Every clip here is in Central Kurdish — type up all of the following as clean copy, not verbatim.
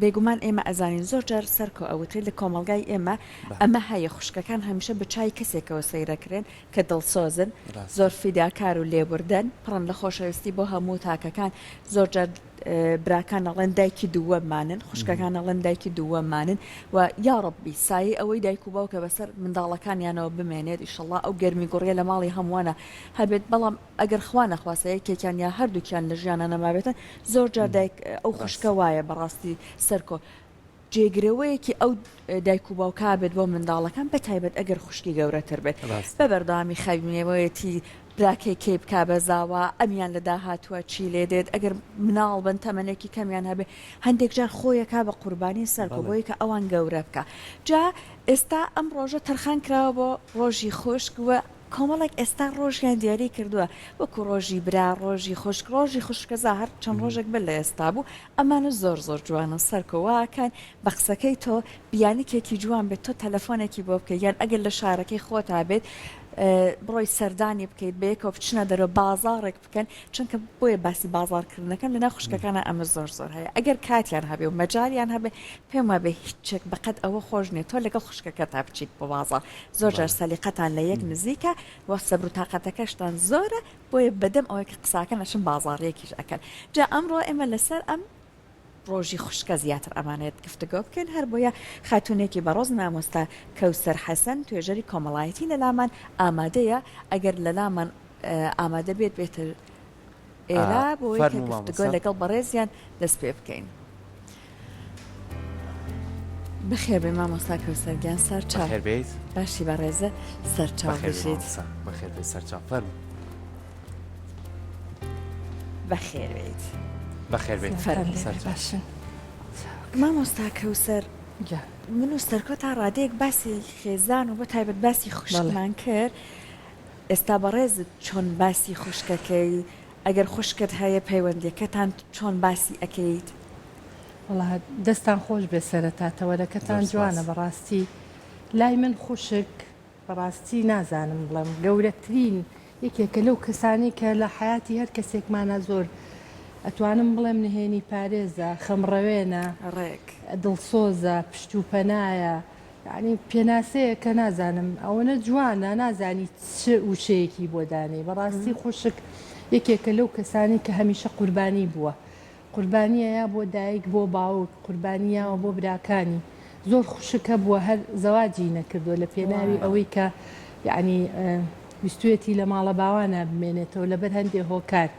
بێگومان ئێمە ئەزانین زۆر جار سەرکۆ ئەوترێت لە کۆمەڵگای ئێمە ئەمە هەیە خوشکەکان هەمیشە بە چای کەسێکەوە سەیرەکرێن کە دڵسۆزن زۆر فیداکار و لێبوردەن پڕن لە خۆشەویستی بۆ هەموو تاکەکان زۆر جار براکان ئەڵێن دایکی دووەممانن خوشکەکان ئەڵێن دایکی دووەممانن و یاڕەبی سایەی ئەوەی دایک و باوکە بەسەر منداڵەکانیانەوە بمێنێت ئیشەڵا ئەو گەرمی گوڕیە لە ماڵی هەمووانە هەبێت بەڵام ئەگەر خوا نەخواستە یەکێکیان یا هەردووکیان لە ژیانا نەمابێتن زۆر جار دایک ئەو خوشکە وایە بەڕاستی سەرکۆ جێگرەوەیەکی ئەو دایک و باوکا بێت بۆ منداڵەکان بە تایبەت ئەگەر خوشکی گەورەتر بێت بە بەردەوامی خەوینەوەیەتی براکەی کەی بکا بە زاوا ئەمیان لە داهاتووە چی لێ دێت ئەگەر مناڵ بن تەمەنێکی کەمیان هەبێ هەندێک جار خۆیەکا بە قوربانی سەرکۆ بۆی کە ئەوان گەورە بکا جا ئێستا ئەم ڕۆژە تەرخان کراوە بۆ ڕۆژی خوشک و کۆمەڵێک ئێستا ڕۆژیان دیاری کردووە وەکو ڕۆژی برا، ڕۆژی خوشک، ڕۆژی خوشکەزا هەر چەند ڕۆژێک بەر لە ئێستا بوو، ئەمانە زۆر زۆر جوانن سەرکۆ واکەن بە قسەکەی تۆ بیانیکێکی جوان بێت تۆ تەلەفۆنێکی بۆ بکەیت یان ئەگەر لە شارەکەی خۆتا بێت بڕۆی سەردانی بکەیت بەیەکەوە بچنە دەرەوە بازاڕێک بکەن چونکە بۆیە باسی بازاڕکردنەکەم لەناو خوشکەکانە ئەمە زۆر زۆر هەیە ئەگەر کاتیان هەبێ و مەجالیان هەبێ پێم وابێ هیچێک بەقەد ئەوە خۆش نییە تۆ لەگەڵ خوشکەکەتا بچیت بۆ بازاڕ زۆر جار سەلیقەتان لە یەک نزیکە و سەبر و تاقەتەکەشتان زۆرە بۆیە بەدەم ئەوەی کە قساکەن ئەچن بازاڕیەکیش ئەکەن جا ئەمڕۆ ئێمە لەسەر ئەم ڕۆژی خوشکە زیاتر ئەمانەوێت گفتوگۆ بکەین هەربۆیە خاتوونێکی بەڕۆز مامۆستا کەوسەر حەسەن توێژەری کۆمەڵایەتی لەلامان ئامادەیە ئەگەر لەلامان ئامادە بێت بێتە ئێرە بۆی کە گفتوگۆ لەگەڵ بەڕێزیان دەست پێ بکەین. بەخێر بێ مامۆستا کەوسەر گیان سەرچاو باشی بەڕێزە سەرچاو بژیت. بەخێر بێ سەرچاو فەرموو. بەخێر بێیت. بەخێر بێیت باشن مامۆستا کەوسەر من و سەرکۆ تا ڕادەیەک باسی خێزان و بە تایبەت باسی خوشکمان کرد ئێستا بەڕێزت چۆن باسی خوشکەکەی ئەگەر خوشکت هەیە پەیوەندیەکەتان چۆن باسی ئەکەیت؟ وەڵا دەستان خۆش بێت سەرەتا تەوەرەکەتان جوانە بەڕاستی لای من خوشک بەڕاستی نازانم بڵێم گەورەترین یەکێکە لەو کەسانەی کە لە حەیاتی هەر کەسێکمانا زۆر ئەتوانم بڵێم نهێنی پارێزە، خەمڕەوێنە، ڕێک. دڵسۆزە، پشت و پەنایە، یانی پێناسەیەکە نازانم ئەوەنە جوانە نازانی چ وشەیەکی بۆ دانێی، بەڕاستی خوشک یەکێکە لەو کەسانەی کە هەمیشە قوربانی بووە، قوربانیە یا بۆ دایک بۆ باوک قوربانی یاوە بۆ براکانی زۆر خوشک هەبووە هەر زەواجی نەکردووە لە پێناوی ئەوەی کە یعنی ویستویەتی لە ماڵە باوانە بمێنێتەوە لەبەر هەندێ هۆکار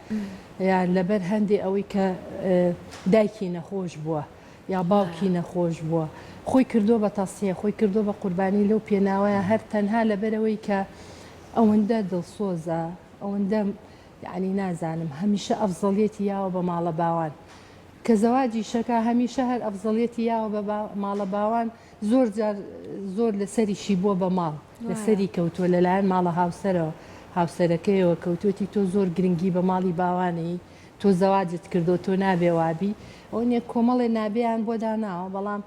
یان لەبەر هەندێ ئەوەی کە دایکی نەخۆش بووە یا باوکی نەخۆش بووە خۆی کردووە بە تەسیە خۆی کردووە بە قوربانی لەو پێناوەیە هەر تەنها لەبەرەوەی کە ئەوەندە دڵسۆزە ئەوەندە یەعنی نازانم هەمیشە ئەفزەڵیەتی یاوە بە ماڵە باوان کە زەواجیشەکا هەمیشە هەر ئەفزەڵیەتی یاوە بە ماڵە باوان زۆر جار زۆر لەسەریشی بووە بە ماڵ لەسەری کەوتووە لەلایەن ماڵە هاوسەرەوە هاوسەرەکەیەوە کەوتووەتی تۆ زۆر گرنگی بە ماڵی باوانەی تۆ زەواجت کردو تۆ نابێ وابی ئەوە نیە کۆمەڵێ نابێیان بۆ داناوە بەڵام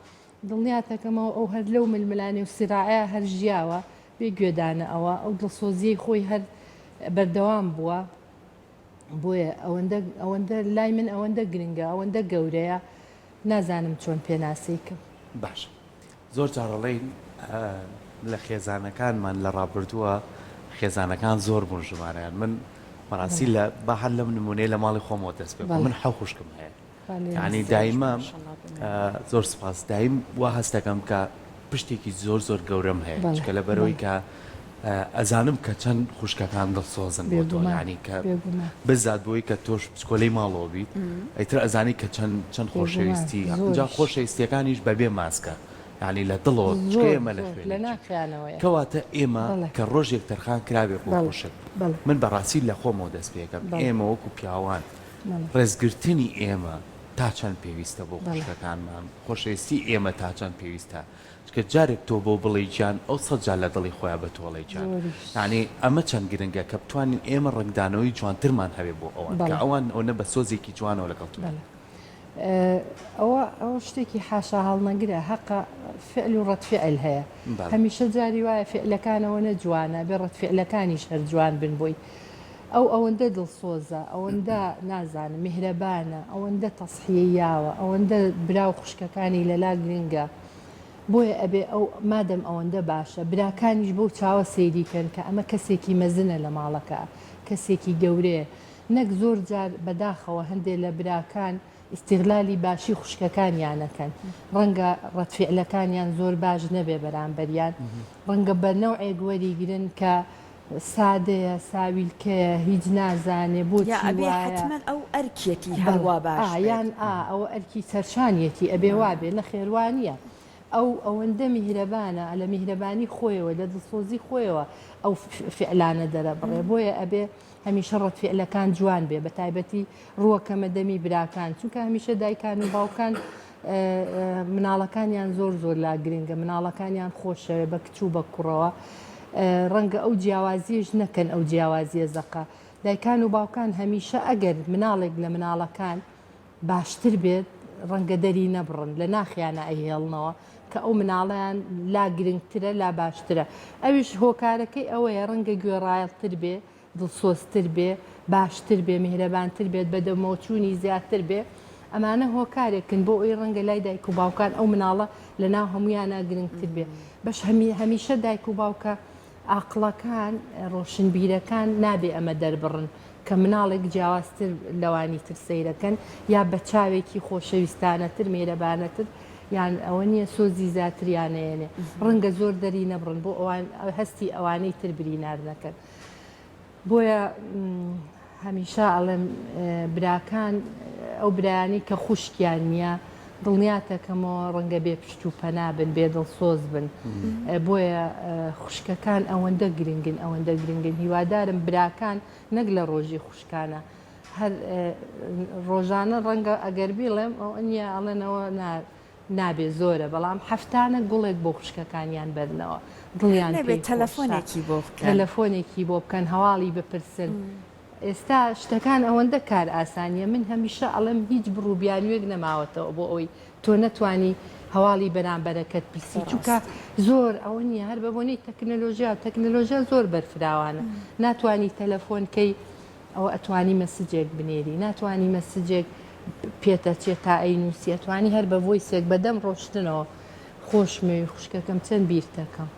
دڵنیاتەکەمەوە ئەو هەر لەو ململانێ و سیراعەیە هەر ژیاوە بێ گوێدانە ئەوە ئەو دڵسۆزیەی خۆی هەر بەردەوام بووە بۆیە ئەوەندە ئەوەندە لای من ئەوەندە گرنگە ئەوەندە گەورەیە نازانم چۆن پێناسەی کەم. باشە زۆر جار ئەڵێین لە خێزانەکانمان لە ڕابردووە خێزانەکان زۆر بوون ژمارەیان من بەڕاستی لە با هەر لەم نمونەی لە ماڵی خۆمەوە دەست پێ بکەم من حەو خوشکم هەیە یانی دایمە زۆر سپاس دایم وا هەستەکەم کە پشتێکی زۆر زۆر گەورەم هەیە چکە لە بەرەوەی کە ئەزانم کە چەند خوشکەکان دڵسۆزن بۆ تۆ ینی کە بزات بۆی کە تۆش بچکۆلەی ماڵەوە بیت ئەیتر ئەزانی کە چەند چەند خۆشەویستی جا خۆشەویستیەکانیش بەبێ ماسکە یعنی لە دڵەوە چکە ئێمە لە خوێنێکی کەواتە ئێمە کە ڕۆژێک تەرخان کرابێ بۆ خوشک من بەڕاستی لە خۆمەوە دەست پێکەم ئێمە وەکو پیاوان ڕێزگرتنی ئێمە تا چەند پێویستە بۆ خوشکەکانمان، خۆشەویستی ئێمە تا چەند پێویستە، چونکە جارێک تۆ بۆ بڵێی گیان ئەو سەد جار لە دڵی خۆیا بە تۆ ئەڵێ گیان، یانی ئەمە چەند گرنگە کە بتوانین ئێمە ڕەنگدانەوەی جوانترمان هەبێ بۆ ئەوان کە ئەوان ئەونە بە سۆزێکی جوانەوە لەگەڵ تۆ. ئەوە ئەوە شتێکی حاشا هەڵنەگرە هەقە فعل و ڕەد فعل هەیە هەمیشە جاری وایە فعلەکان ئەوەنە جوانە بێ ڕەد فعلەکانیش هەر جوان بن بۆی. ئەو ئەوەندە دڵسۆزە، ئەوەندە نازانم میهرەبانە، ئەوەندە تەزحیەی یاوە، ئەوەندە برا و خوشکەکانی لەلا گرنگە، بۆیە ئەبێ ئەو مادەم ئەوەندە باشە، براکانیش بەو چاوە سەیری کەن کە ئەمە کەسێکی مەزنە لە ماڵەکە، کەسێکی گەورەیە، نەک زۆر جار بەداخەوە هەندێ لە براکان ئیستیغلالی باشی خوشکەکانیان ئەکەن، ڕەنگە ڕەد فیعلەکانیان زۆر باش نەبێ بەرامبەریان، ڕەنگە بە نەوعێک وەریگرن کە سادەیە، ساویلکەیە، هیچ نازانێ، یا بۆچی ئەبێ وایە. حەتمەن ئەو ئەرکیەتی هەر بەڵێ وا باش ئا بێت. یان ئا ئەوە ئەرکی سەرشانیەتی ئەبێ وا بێ، نەخێر وا نییە. ئەو ئەوەندە میهرەبانە، لە میهرەبانی خۆیەوە، لە دڵسۆزی خۆیەوە ئەو فیعلانە دەرەبڕێ، بۆیە ئەبێ هەمیشە ڕەد فیعلەکان جوان بێ، بەتایبەتی ڕووەکەمە دەمی براکان، چونکە هەمیشە دایکان و باوکان مناڵەکانیان زۆر زۆر لا گرنگە، مناڵەکانیان خۆشەوێ بە کچ و بە کوڕەوە، ڕەنگە ئەو جیاوازیەش نەکەن ئەو جیاوازیە زەقە. دایکان و باوکان هەمیشە ئەگەر مناڵێک لە مناڵەکان باشتر بێت ڕەنگە دەری نەبڕن، لە ناخیانە ئەیهێڵنەوە کە ئەو مناڵەیان لا گرنگترە لا باشترە، ئەویش هۆکارەکەی ئەوەیە ڕەنگە گوێڕایەڵتر بێ، دڵسۆزتر بێ، باشتر بێ، میهرەبانتر بێت، بەدەمەوەچوونی زیاتر بێ، ئەمانە هۆکارێکن بۆ ئەوەی ڕەنگە لای دایک و باوکان ئەو مناڵە لەناو هەموویانا گرنگتر بێ. بەش هەمیشە دایک و باوکە ئاقڵەکان، ڕۆشنبیرەکان نابێ ئەمە دەربڕن کە مناڵێک جیاوازتر لەوانی تر سەیرەکەن یا بە چاوێکی خۆشەویستانەتر، میهرەبانەتر یان ئەوە نییە سۆزی زیاتریان نەیەنێ. ڕەنگە زۆر دەری نەبڕن بۆ ئەوان هەستی ئەوانەی تر برینار نەکەن. بۆیە هەمیشە ئەڵێم براکان ئەو برایانەی کە خوشکیان نییە دڵنیاتەکەمەوە ڕەنگە بێ پشت و پەنا بن بێ دڵسۆز بن بۆیە خوشکەکان ئەوەندە گرنگن ئەوەندە گرنگن هیوادارم براکان نەک لە ڕۆژی خوشکانە هەر ڕۆژانە ڕەنگە ئەگەر بیڵێم ئەو نییە ئەڵێنەوە نابێ زۆرە بەڵام هەفتانە گوڵێک بۆ خوشکەکانیان بەرنەوە دڵیان نەبێت پێی خۆشە تەلەفۆنێکی بۆ بکەن. تەلەفۆنێکی بۆ بکەن هەواڵی بپرسن ئێستا شتەکان ئەوەندە کار ئاسانیە من هەمیشە ئەڵێم هیچ بڕ و بیانوێک نەماوەتەوە بۆ ئەوەی تۆ نەتوانی هەواڵی بەرامبەرەکەت پرسی چونکە ڕاستە. زۆر ئەوە نییە هەر بە بۆنەی تەکنەلۆژیا تەکنەلۆژیا زۆر بەرفراوانە ناتوانی تەلەفۆن کەی ئەوە ئەتوانی مەسجێک بنێری ناتوانی مەسجێک پێت ئەچێ تا ئەینوسی ئەتوانی هەر بە voice ێک بە دەم ڕۆشتنەوە خۆشمەوی خوشکەکەم چەند بیرتەکەم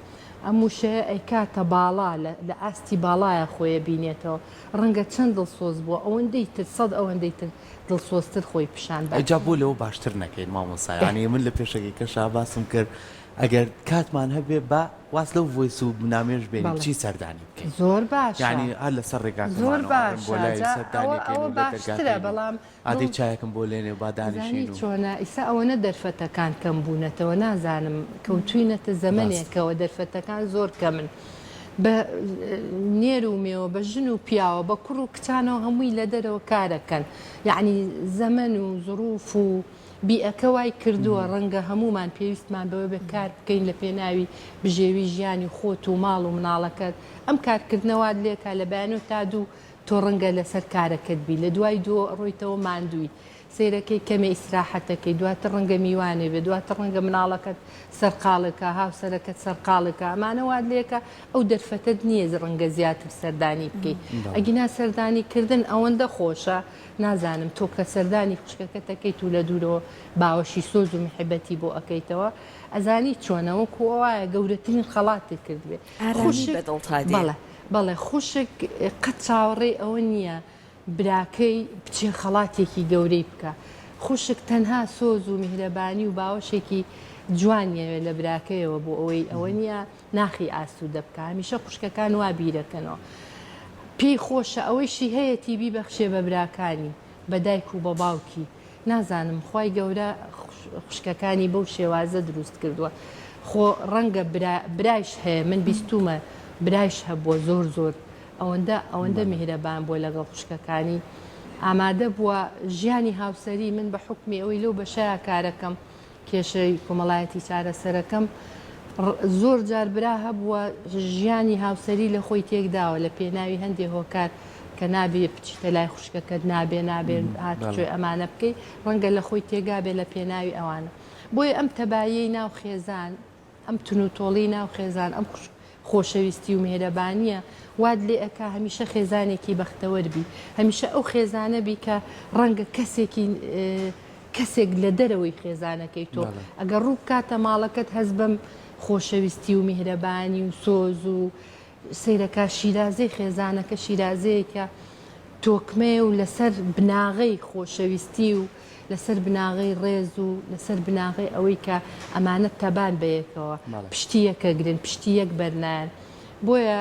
ئەم وشەیە ئەیکاتە باڵا لە ئاستی باڵایە خۆیە بینێتەوە ڕەنگە چەند دڵسۆز بووە ئەوەندەی تر سەد ئەوەندەی تر دڵسۆزتر خۆی پیشان بات. ئەجا بۆ لەوە باشتر نەکەین مامۆستا یانی من لە پێشەکیکەشا باسم کرد ئەگەر کاتمان هەبێ با واز لەو voice و نامەیەش بێنین بەڵێ بچین سەردانی بکەین زۆر باشە یانی هەر لەسەر زۆر ڕێگاکەمانەوە ئەڕۆین بۆ باشە لای جا ئەوە سەردانی کەین ئەوە و لە دەرگا باشترە کەین و بەڵام ئادەی دڵ چایەکم بۆ لێنێ با ئەزانی دانیشین و. چۆنە ئیسا ئەوەنە دەرفەتەکان کەم بوونەتەوە نازانم کەوتوینەتە ڕاستە. زەمەنێکەوە دەرفەتەکان زۆر کەمن بە نێر و مێوە بە ژن و پیاوە بە کوڕ و کچانەوە هەمووی لە دەرەوە کارەکەن یەعنی زەمەن و زروف و بیئەکە وای کردووە ڕەنگە هەموومان پێویستمان بەوە بێت کار بکەین لە پێناوی بژێوی ژیانی خۆت و ماڵ و مناڵەکەت، ئەم کارکردنە وات لێکا لە بەیانەوە تا دوو تۆ ڕەنگە لەسەر کارەکەت بی لە دوای دووەوە ئەڕۆیتەوە ماندووی سەیرەکەی کەمێ ئیسراحەتەکەی دواتر ڕەنگە میوانێ بێ دواتر ڕەنگە مناڵەکەت سەرقاڵێکا هاوسەرەکەت سەرقاڵێکا ئەمانە وات لێکا ئەو دەرفەتەت نییە ڕەنگە زیاتر سەردانی بکەی ئەگینا سەردانی کردن ئەوەندە خۆشە نازانم تۆ کە سەردانی خوشکەکەت ئەکەیت و لە دوورەوە باوەشی سۆز و میحبەتی بۆ ئەکەیتەوە ئەزانی چۆنە وەکو ئەوایە گەورەترین خەڵاتت کردبێ ئارامی خوشک بە دڵتا دێ. بەڵێ بەڵێ خوشک قەت چاوەڕێی ئەوە نییە براکەی بچێ خەڵاتێکی گەورەی بکا خوشک تەنها سۆز و میهرەبانی و باوەشێکی جوانیەوێ لە براکەیەوە بۆ ئەوەی ئەوە نییە ناخی ئاسوودە بکا هەمیشە خوشکەکان وا بیرەکەنەوە پێی خۆشە ئەوەیشی هەیەتی بیبەخشێ بە براکانی بە دایک و بە باوکی نازانم خوای گەورە خوشکەکانی بەو شێوازە دروست کردووە خۆ ڕەنگە برا برایش هەیە من بیستومە برایش هەبووە زۆر زۆر ئەوەندە ئەوەندە میهرەبان بووە لەگەڵ خوشکەکانی ئامادە بووە ژیانی هاوسەری من بە حوکمی ئەوەی لەو بەشەیا کارەکەم کێشەی کۆمەڵایەتی چارەسەرەکەم زۆر جار برا هەبووە ژیانی هاوسەری لە خۆی تێکداوە لە پێناوی هەندێ هۆکار کە نابێ بچیتە لای خوشکەکەت نابێ نابێ هاتوچۆی ئەمانە بکەی ڕەنگە لە خۆی تێگابێ لە پێناوی ئەوانە بۆیە ئەم تەباییەی ناو خێزان ئەم تونوتۆڵی ناو خێزان ئەم خوش. خۆشەویستی و میهرەبانییە وات لێ ئەکا هەمیشە خێزانێکی بەختەوەر بی، هەمیشە ئەو خێزانە بی کە ڕەنگە کەسێکی کەسێک لە دەرەوەی خێزانەکەی تۆ ئەگەر ڕوو بکاتە ماڵەکەت هەست بەم خۆشەویستی و میهرەبانی و سۆز و سەیرەکە شیرازەی خێزانەکە شیرازەیەکە تۆکمەیە و لەسەر بناغەی خۆشەویستی و لەسەر بناغەی ڕێز و لەسەر بناغەی ئەوەی کە ئەمانە تەبان بەیەکەوە پشتی یەکەگرن پشتی یەک بەرنایەن بۆیە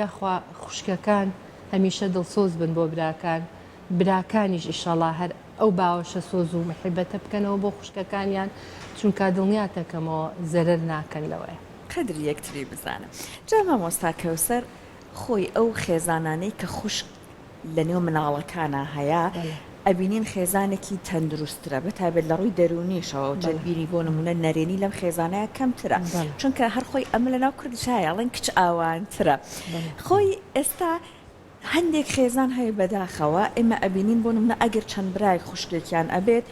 یاخوا خوشکەکان هەمیشە دڵسۆز بن بۆ براکان براکانیش ئیشەڵا هەر ئەو باوەشە سۆز و محیبەتە بکەنەوە بۆ خوشکەکانیان چونکا دڵنیاتەکەمەوە زەرەر ناکەن لەوەیە. قەدری یەکتری بزانن جا مامۆستا کەوسەر خۆی ئەو خێزانانەی کە خوشک لە نێو مناڵەکانا هەیە ئەبینین خێزانێکی تەندروستترە بە تایبەت لە ڕووی دەروونیشەوە تەدبیری بۆ نمونە نەرێنی لەم خێزانەیە کەمترە چونکە هەر خۆی ئەمە لە ناو کوردیش هەیە ئەڵێن کچ ئاوانترە خۆی ئێستا هەندێک خێزان هەیە بەداخەوە ئێمە ئەبینین بۆ نمونە ئەگەر چەند برایەک خوشکێکیان ئەبێت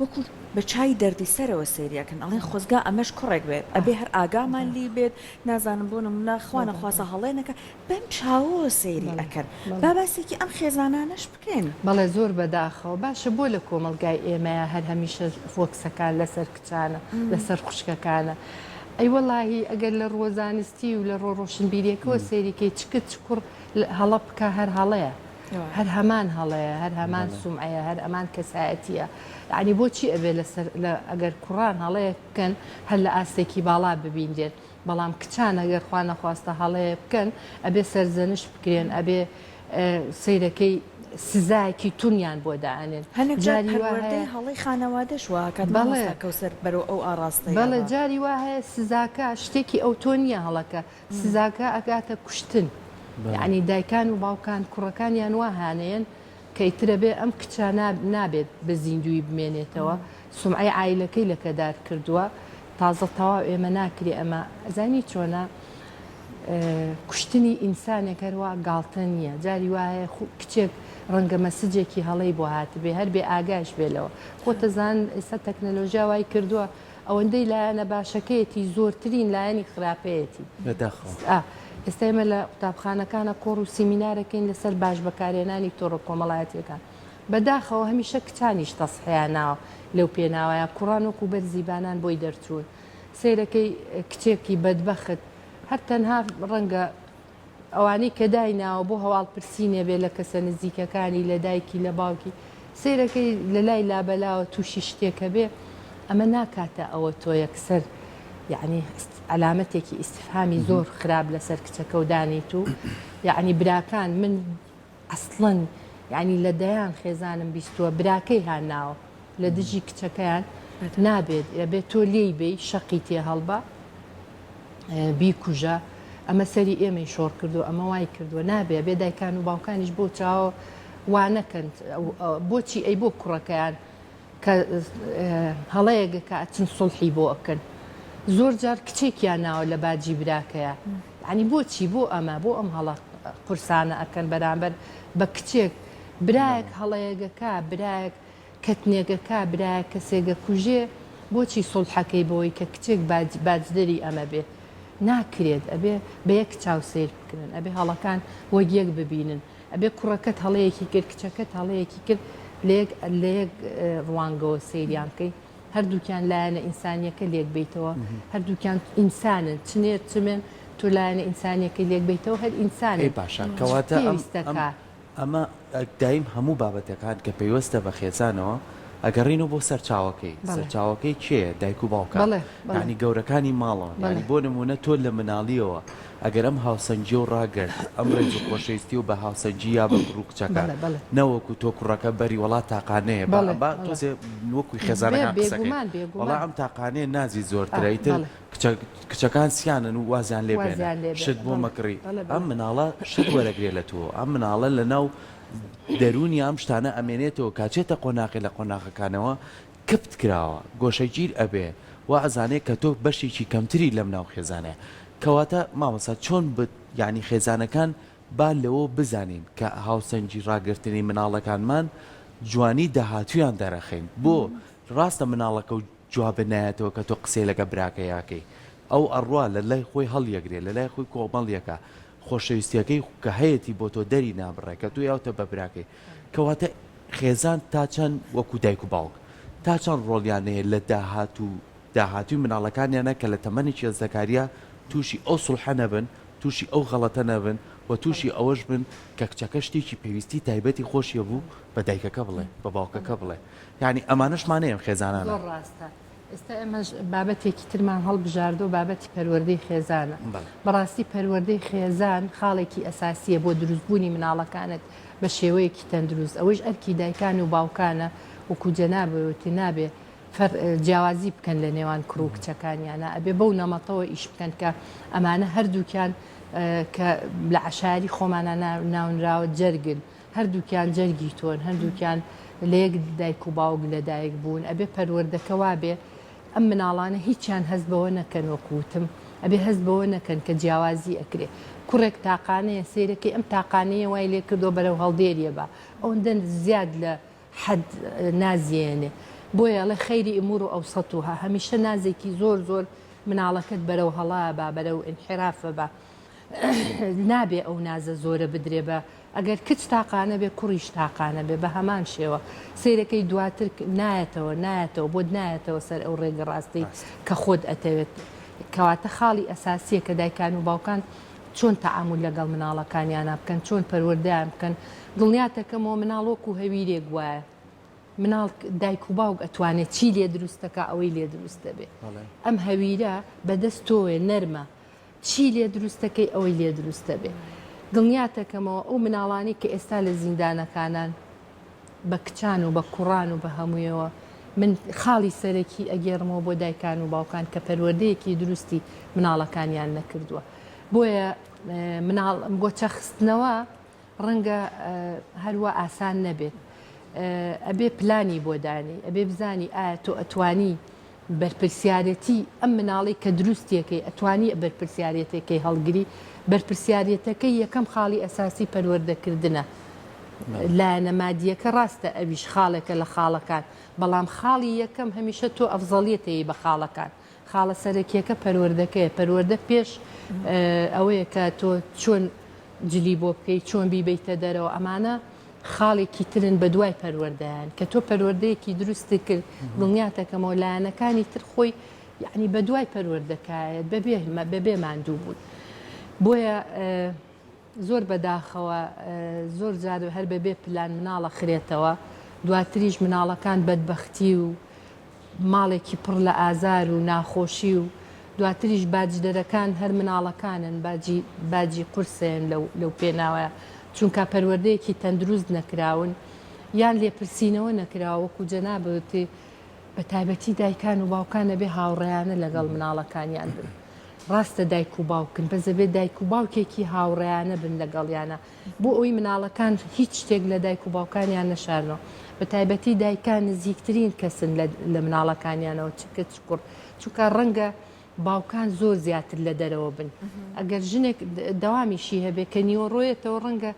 وەکو بە چای دەردی سەرەوە سەیری ئەکەن ئەڵێن خۆزگا ئەمەش کوڕێک بێت ئەبێ هەر ئاگامان لی بێت نازانم بۆ نمونە خوا نەخواسە هەڵەیە نەکا بەم چاوەوە سەیری ئەکەن با باسێکی ئەم خێزانانەش بکەین. بەڵێ زۆر بەداخەوە باشە بۆ لە کۆمەڵگای ئێمەیا هەر هەمیشە فۆکسەکان لەسەر کچانە لەسەر خوشکەکانە ئەی وەڵاهی ئەگەر لە ڕووە زانستی و لە ڕووە ڕۆشنبیریەکەوە سەیری کەی چ کچ چ کوڕ هەڵە بکا هەر هەڵەیە هەر هەمان هەڵەیە هەر هەمان سومعەیە هەر ئەمان کەسایەتیە یعنی بۆچی ئەبێ لەسەر ئەگەر کوڕان هەڵەیەک بکەن هەر لە ئاستێکی باڵا ببینرێن بەڵام کچان ئەگەر خوا نەخواستە هەڵەیەک بکەن ئەبێ سەرزەنشت بکرێن ئەبێ سەیرەکەی سزایەکی تونیان بۆ دائەنێن هەنێک جار جاری وا پەروەردەی هەیە هەڵەی خانەوادەش وا ئەکات بەڵێ مامۆستا کەوسەر بەرەو ئەو ئاڕاستەیە بەڵێ بە. جاری وا هەیە سزاکە شتێکی ئەوتۆ نییە هەڵەکە سزاکە ئەگاتە کوشتن یەعنی دایکان و باوکان کوڕەکانیان وا هانەیەن کە ئیتر ئەبێ ئەم کچە نابێت بە زیندوویی بمێنێتەوە سومعەی عایلەکەی لەکەدار کردووە تازە تەواو ئێمە ناکرێ ئەمە ئەزانی چۆنە کوشتنی ئینسانێک هەروا گاڵتە نییە جاری وایە کچێک ڕەنگە مەسجێکی هەڵەی بۆ هاتبێ هەر بێ ئاگاش بێ لەوە خۆتەزان ئێستا تەکنەلۆژیا وای کردووە ئەوەندەی لایەنە باشەکەیەتی زۆرترین لایەنی خراپەیەتی. بەداخەوە. ئا ئێستا ئێمە لە قوتابخانەکانا کۆڕ و سیمینارەکەین لەسەر باش بەکارهێنانی تۆڕە کۆمەڵایەتیەکان. بەداخەوە هەمیشە کچانیش تەسحیان ناوە لەو پێناوەیا کوڕان وەکو بەرزی بانان بۆی دەرچوون. سەیرەکەی کچێکی بەدبەخت هەر تەنها ڕەنگە ئەوانەی کە دایناوە بۆ هەواڵ پرسینێ بێ لە کەسە نزیکەکانی لە دایکی لە باوکی سەیرەکەی لە لای لابەلاوە تووشی شتێکە بێ ئەمە ناکاتە ئەوە تۆ یەکسەر یعنی عەلامەتێکی ئیستفهامی زۆر خراپ لەسەر کچەکە و دانیت و یعنی براکان من ئەسڵەن یانی لە دەیان خێزانم بیستووە براکەی هاناوە لە دژی کچەکەیان نابێت ئەبێت تۆ لێی بێی شەقی تێ هەڵبە بیکوژە ئەمە سەری ئێمەی شۆڕ کردو ئەمە وای کردووە نابێ بێ دایکان و باوکانیش بۆ چاوە وانەکەن بۆچی ئەی بۆ کوڕەکەیان کە هەڵەیەک ئەکا ئەچن سوڵحی بۆ ئەکەن زۆر جار کچێکیان ناوە لە باجی براکەیە یعنی بۆچی بۆ ئەمە بۆ ئەم هەڵە قورسانە ئەکەن بەرامبەر بە کچێک برایەک هەڵەیەگەکە برایەک کەتنێگەکە برایەک کەسێگە کوژێ بۆچی سوڵحەکەی بۆی کە کچێک باجدەری ئەمە بێ ناکرێت ئەبێ بە یەک چاو سەیر بکرن ئەبێ هەڵەکان وەک یەک ببینن ئەبێ کوڕەکەت هەڵەیەکی کرد کچەکەت هەڵەیەکی کرد لەیەک لەیەک ڕوانگەوە سەیریان بکەی هەردووکیان لایەنە ئینسانیەکە لێک بیتەوە هەردووکیان ئینسانن چ نێر چ مێن تۆ لایەنە ئینسانیەکەی لێک بیتەوە هەر ئینسانن ئەی باشە کەواتە ئەم پێویستەکە ئەمە دایم هەموو بابەتەکان کە پەیوەستە بە خێزانەوە ئەگەڕینەوە بۆ سەرچاوەکەی، سەرچاوەکەی کێیە؟ دایک و باوکە، یانی گەورەکانی ماڵەوەن، یانی بۆ نموونە تۆ لە مناڵیەوە ئەگەر ئەم هاوسەنگیەو ڕاگرت، ئەم ڕێز و خۆشەویستی و بە هاوسەنگی یا بە کوڕ و کچەکە، نەوەکو تۆ کوڕەکە بەری وەڵا تاقانەیە، با با تۆزێ وەکو خێزانەکان قسە کەین، وەڵا ئەم تاقانەیە نازی زۆرترە ئیتر کچە کچەکان سیانن و وازیان لێ بێنە، شت بۆ مەکڕی، ئەم مناڵە شت وەرەگرێ لە تۆ، ئەم مناڵە لەناو دەروونی ئەم شتانە ئەمێنێتەوە کاچێتە قۆناغێ لە قۆناغەکانەوە کپت کراوە گۆشەگیر ئەبێ وا ئەزانێ کە تۆ بەشێکی کەمتری لەم ناو خێزانەیە کەواتە مامۆستا چۆن بت یانی خێزانەکان با لەوە بزانین کە هاوسەنگی ڕاگرتنی مناڵەکانمان جوانی داهاتوویان دەرەخەین بۆ ڕاستە مناڵەکە و جوابت نایەتەوە کە تۆ قسەی لەگە براکەی ئەکەی. ئەو ئەڕوا لە لای خۆی هەڵیەگرێ لە لای خۆی کۆمەڵیەکە خۆشەویستیەکەی کە هەیەتی بۆ تۆ دەری نابڕێ کە تۆ یاوتە بە براکەی کەواتە خێزان تا چەند وەکو دایک و باوک تا چەند ڕۆڵیان هەیە لە داهاتوو داهاتووی مناڵەکانیانە کە لە تەمەنێکی هەرزەکاریە تووشی ئەو سوڵحە نەبن تووشی ئەو غەڵەتە نەبن و تووشی ئەوەش بن کە کچەکە شتێکی پێویستی تایبەتی خۆشی هەبوو بە دایکەکە بڵێ بە باوکەکە بڵێ یانی ئەمانەشمان هەیە ئەم خێزانانە. زۆر ڕاستە ئێستا ئێمەش بابەتێکی ترمان هەڵبژاردووە بابەتی پەروەردەی خێزانە بەڕاستی پەروەردەی خێزان خاڵێکی ئەساسیە بۆ دروستبوونی مناڵەکانت بە شێوەیەکی تەندروست ئەوەیش ئەرکی دایکان و باوکانە وەکو جەنابت وتی نابێ جیاوازی بکەن لە نێوان کوڕ و کچەکانیانە ئەبێ بەو نەمەتەوە ئیش بکەن کە ئەمانە هەردووکیان کە لە عەشایەری خۆمانە ناونراوە جەرگن هەردووکیان جەرگی تۆن هەردووکیان لە یەک دایک و باوک لەدایک بوون ئەبێ پەروەردەکە وابێ ئەم مناڵانە هیچیان هەست بەوە نەکەن وەکو وتم ئەبێ هەست بەوە نەکەن کە جیاوازی ئەکرێ کوڕێک تاقانەیە سەیرەکەی ئەم تاقانەیە وای لێ کردووە بەرەو هەڵدێریە با ئەوەندە زیاد لە حەد نازێنێ بۆیە ئەڵێ خەیری ئمور و ئەوسەتوها هەمیشە نازێکی زۆر زۆر مناڵەکەت بەرەو هەڵا با بەرەو ئینحرافە با نابێ ئەو نازە زۆرە بدرێ بە ئەگەر کچ تاقانە بێ کوڕیش تاقانە بێ بە هەمان شێوە سەیرەکەی دواتر نایەتەوە نایەتەوە بۆت نایەتەوە سەر ئەو ڕێگە ڕاستەی کە خۆت ئەتەوێت کەواتە خاڵی ئەساسیە کە دایکان و باوکان چۆن تەعامول لەگەڵ مناڵەکانیانا بکەن چۆن پەروەردەیان بکەن دڵنیاتەکەمەوە مناڵ وەکو هەویرێک وایە مناڵ دایک و باوک ئەتوانێت چی لێ دروستەکە ئەوەی لێ دروست دەبێ ئەم هەویرە بەدەست تۆێ نەرمە چی لێ دروستەکەی ئەوەی لێ دروست دەبێ. دڵنیاتەکەمەوە ئەو مناڵانەی کە ئێستا لە زیندانەکانان بە کچان و بە کوڕان و بە هەموویەوە من خاڵی سەرەکی ئەگێڕمەوە بۆ دایکان و باوکان کە پەروەردەیەکی دروستی مناڵەکانیان نەکردووە. بۆیە مناڵ گۆچە خستنەوە ڕەنگە هەروا ئاسان نەبێت. ئەبێ پلانی بۆ دانێی، ئەبێ بزانی ئایا تۆ ئەتوانی بەرپرسیارێتی ئەم مناڵەی کە دروستیەکەی ئەتوانی بەرپرسیارێتێکەی هەڵگری، بەرپرسیارێتەکەی یەکەم خاڵی ئەساسی پەروەردەکردنە. لایەنە مادیەکە ڕاستە ئەویش خاڵێکە لە خاڵەکان، بەڵام خاڵی یەکەم هەمیشە تۆ ئەفزەڵیەتەی بە خاڵەکان. خاڵە سەرەکیەکە پەروەردەکەیە، پەروەردە پێش ئەوەیە کە تۆ چۆن جلی بۆ بکەی، چۆن بیبەیتە دەرەوە، ئەمانە خاڵێکی ترن بە دوای پەروەردەیان، کە تۆ پەروەردەیەکی دروستت کرد دڵنیاتەکەمەوە لایەنەکانی تر خۆی یعنی بە دوای پەروەردەکایەت بەبێ بەبێ ماندوو بوون. بۆیە زۆر بەداخەوە زۆر جار هەر بەبێ پلان مناڵە خرێتەوە دواتریش مناڵەکان بەدبەختی و ماڵێکی پڕ لە ئازار و ناخۆشی و دواتریش باجدەرەکان هەر مناڵەکانن باجی باجی قورسەیەن لەو لەو پێناوە چونکا پەروەردەیەکی تەندروست نەکراون یان لێپرسینەوە نەکراوە وەکو جەنابت بە تایبەتی دایکان و باوکان ئەبێ هاوڕێیانە لەگەڵ مناڵەکانیان بن ڕاستە دایک و باوکن بەس ئەبێ دایک و باوکێکی هاوڕێیانە بن لەگەڵیانە بۆ ئەوەی مناڵەکان هیچ شتێک لە دایک و باوکانیان نەشارنەوە بە تایبەتی دایکان نزیکترین کەسن لە مناڵەکانیانەوە چ کچ چ کوڕ چونکە ڕەنگە باوکان زۆر زیاتر لە دەرەوە بن ئەگەر ژنێک دەوامیشی هەبێ کە نیوەڕۆیەتەوە ڕەنگە